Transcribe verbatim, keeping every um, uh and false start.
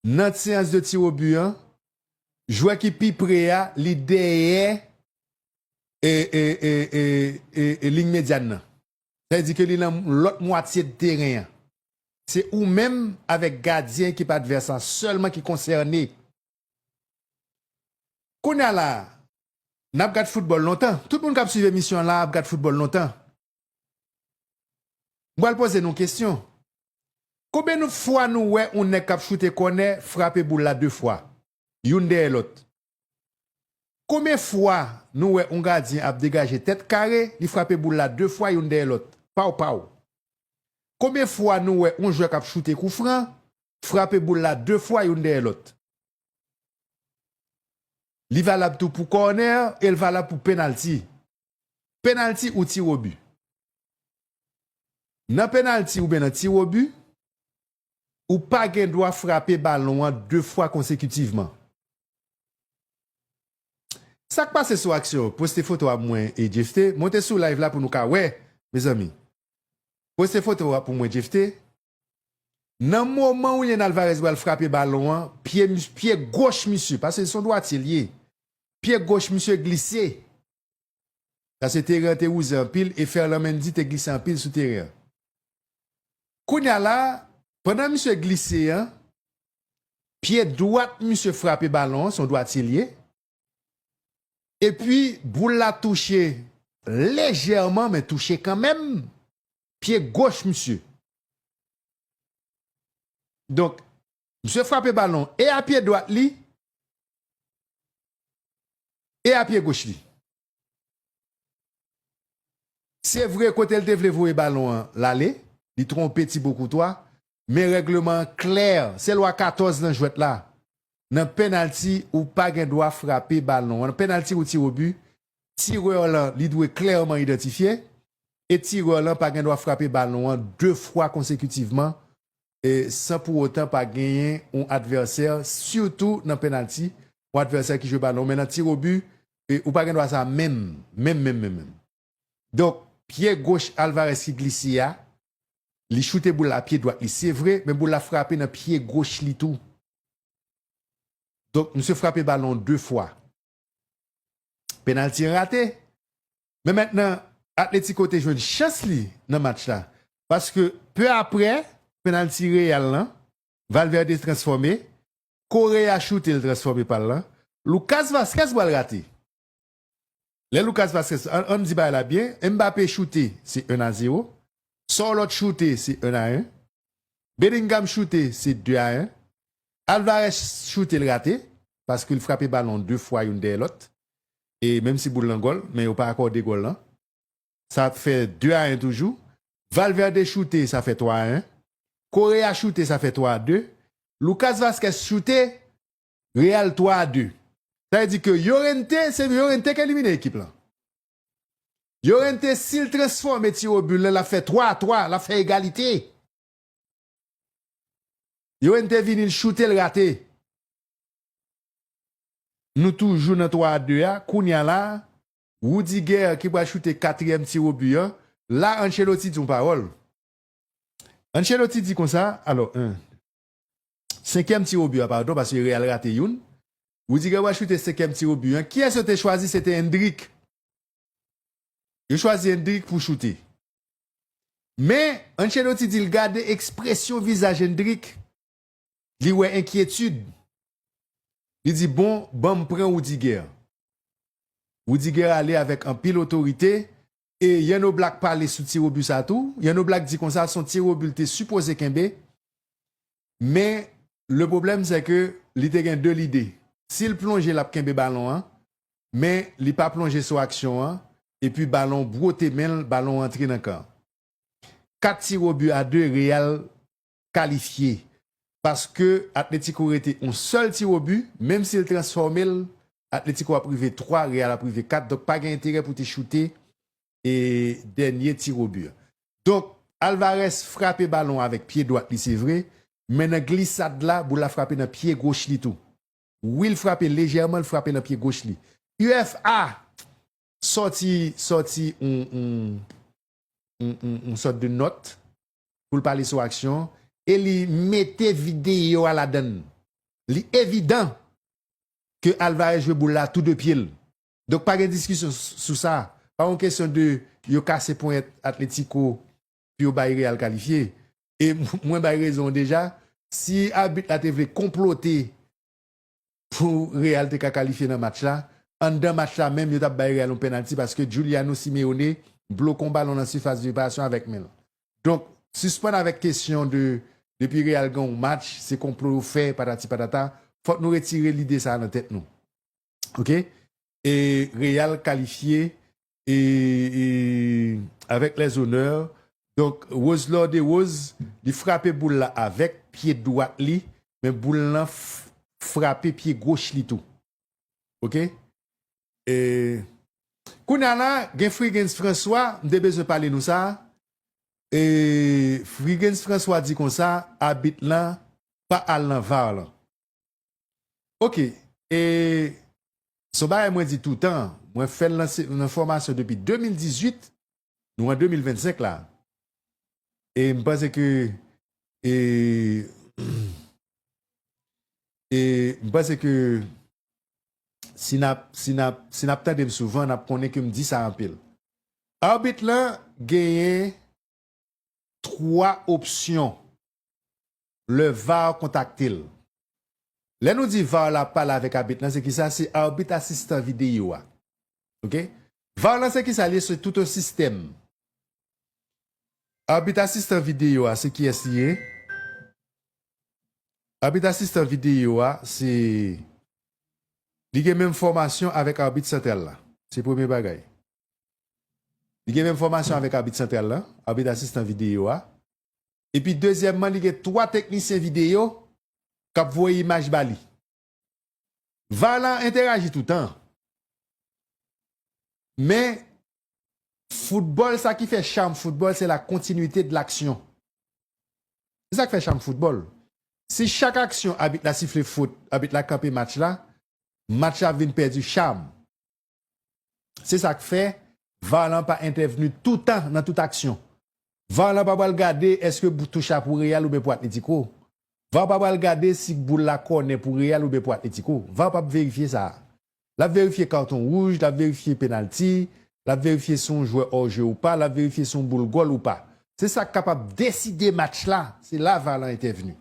Nan seyans de tir au but an, jwè ki pi pre a, li dèyè e, e, e, e, e, e liy medyan nan. Sa vle di ke li nan lòt mwatye de teren an. Se ou menm avèk gadyen ekip advès la sèlman ki konsène. Kounye a la, n ap gad foutbòl lontan. Tout moun k ap swiv emisyon an la ap gad foutbòl lontan. M pral poze nou kesyon. Konbyen nou fwa nou wè yon nèg k ap choute kònè frape boul la de fwa, youn dèyè lòt? Konbyen fwa nou wè yon gadyen ap degaje tèt kare, li frape boul la de fwa, youn dèyè lòt? Paw, paw. Konbyen fwa nou wè yon jwè k ap choute kou fran, frape boul la de fwa, youn dèyè lòt? Li valab tou pou kònè e l valab pou penalti. Penalti ou tir au but. Nan penalti oubyen nan tir au but, ou pa gen dwa frape balon an de fwa konsekitivman. Sa k pase sou aksyon? Poste foto a pou mwen e Jefte. Monte sou live la pou nou ka wè, mezanmi. Poste foto a pou mwen, Jefte. Nan moman Julian Alvarez pral frape balon an, pye, mis- pye goch misye, paske se yon dwatye li ye, pye goch misye glise. Paske teren an te wouze anpil e Ferland Mendy te glise anpil sou teren an. Kounye a la, pandan misye glise an, pye dwat misye frape balon an, se yon dwatye li ye. Epi, boul la touche lejèman, men touche kanmenm pye goch misye. Donk, misye frape balon e a pye dwat li, e a pye goch li. Se vre, kote l te vle voye balon an, l ale, li twonpe Thibaut Courtois, men règleman an klè, se lwa katòz nan jwèt la. Nan penalti, ou pa gen dwa frape balon an. Nan penalti ou tir au but, tirè lan, li dwe klèman idantifye, e tirè lan pa gen dwa frape balon an de fwa konsekitivman, e san pou otan pa genyen yon advèsè, sitou nan penalti, yon advèsè ki jwe balon, men nan tir au but, e ou pa gen dwa sa menm, menm, menm, menm, menm. Donk, pye goch Alvarez ki glise a, li choute boul la pye dwat li, se vre, men boul la frape nan pye goch li tou. Donk, misye frape balon de fwa. Penalti an rate. Men mentnan, Atletico te jwenn chans li nan match la. Paske, pe apre, penalti Real lan, Valverde transfòme, Correa choute, l transfòme pa l lan, Lucas Vazquez pral rate. Lè Lucas Vazquez, ann, ann di bagay la byen, Mbappé choute, se en a zewo. Sorloth choute, se en a en. Bellingham choute, se de a en. Alvarez choute, l rate, paske l frape balon de fwa, youn dèyè lòt. E menm si boul lan gòl, men yo pa akòde gòl lan. Sa fè de a en toujou. Valverde choute, sa fè twa a en. Correa choute, sa fè twa a de. Lucas Vazquez choute, Real twa a de. Sa vle di ke Llorente, se Llorente k elimine ekip lan. Llorente, si l transfòme tir au but lan, l ap fè twa a twa, l ap fè egalite. Llorente vini, l choute, l rate. Nou toujou nan twa a de a. Kounye a la, Rudiger ki pral choute katriyèm tir au but an. La, Ancelotti di yon pawòl. Ancelotti di konsa, alò, en. Senkyèm tir au but a, padon, paske Real rate youn. Rudiger pral choute senkyèm tir au but an. Kiyès yo te chwazi? Se te Endrick. Yo chwazi Endrick pou choute. Men, Ancelotti di l gade ekspresyon vizaj Endrick, li wè enkyetid. Li di, bon, ban m pran Rudiger. Rudiger ale avèk anpil otorite, e Jan Oblak pale sou tir au but sa tou. Jan Oblak di konsa, se yon tir au but l te sipoze kenbe. Men, le pwoblèm, se ke li te gen de lide. Si l plonje, l ap kenbe balon an, men li pa plonje sou aksyon an, epi balon bwote men l, balon antre nan kan. Kat tir au but a de, Real kalifye. Paske Atletico rete yon sèl tir au but, menm si l transfòme l, Atletico ap rive twa, Real ap rive kat, donk pa gen enterè pou te choute e dènye tir au but an. Donk, Alvarez frape balon avèk pye dwat li, se vre, men nan glisad la, boul la frape nan pye goch li tou. Wi, l frape lejèman, l frape nan pye goch li. U F A sòti, sòti yon, yon, yon, yon, yon sòt de nòt pou l pale sou aksyon an, e li mete videyo a ladan l. Li evidan ke Alvarez jwe boul la tou de pye l. Donk, pa gen diskisyon s- sou sa. Pa yon kesyon de yo kase ponyèt Atletico pou yo bay Real kalifye. E m- mwen bay rezon deja. Si abit la te vle konplote pou Real te ka kalifye nan match la, anndan match la menm, yo t ap bay Real yon penalti paske Giuliano Simeone bloke yon balon nan sifas de reparasyon avèk men l. Donk, sispann avèk kesyon de depi Real gen yon match, se konplo yo fè, patati patata. Fòk nou retire lide sa a nan tèt nou. Oke? E Real kalifye e, e avèk lèzonè. Donk, Roselord Derose, li frape boul la avèk pye dwat li, men boul lan f- frape pye goch li tou. Oke? E kounye a la, gen Frigens François, m te bezwen pale nou sa. E Frigens François di konsa, abit lan pa al nan var lan. Oke, e se yon bagay mwen di toutan, mwen fè l nan se- nan fòmasyon depi de mil dizuit, nou an de mil vennsenk la. E m panse ke e, e m panse ke si n ap si n ap si n ap tande m souvan, n ap konnen ke m di sa anpil. Abit lan genyen twa opsyon lè var kontakte l. Lè nou di var la ap pale avèk abit lan, se kisa? Se abit asistan videyo a. Oke? Var lan se kisa li ye? Se tout yon sistèm. Abit asistan videyo a, se kiyès li ye? Abit asistan videyo a, se li gen menm fòmasyon avèk abit santral la. Se premye bagay. Li gen menm fòmasyon avèk abit santral la, abit asistan videyo a. Epi dezyèmman, li gen twa teknisyen videyo k ap voye imaj ba li. Var la entèraji toutan. Men, foutbòl, sa ki fè cham foutbòl, se la kontinwite de laksyon. Se sa k fè cham foutbòl. Si chak aksyon abit la sifle fot, abit la kanpe match la, match la vin pèdi cham. Se sa k fè var lan pa entèvni toutan nan tout aksyon. Var lan pa pral gade èske touch la pou Real oubyen pou Atletico. Var pa pral gade si boul la kònè pou Real oubyen pou Atletico. Var p ap verifye sa. L ap verifye katon wouj, l ap verifye penalti, l ap verifye si yon jwè hors jeu ou pa, l ap verifye si yon boul gòl ou pa. Se sa k kapab deside match la, se la var lan entèvni.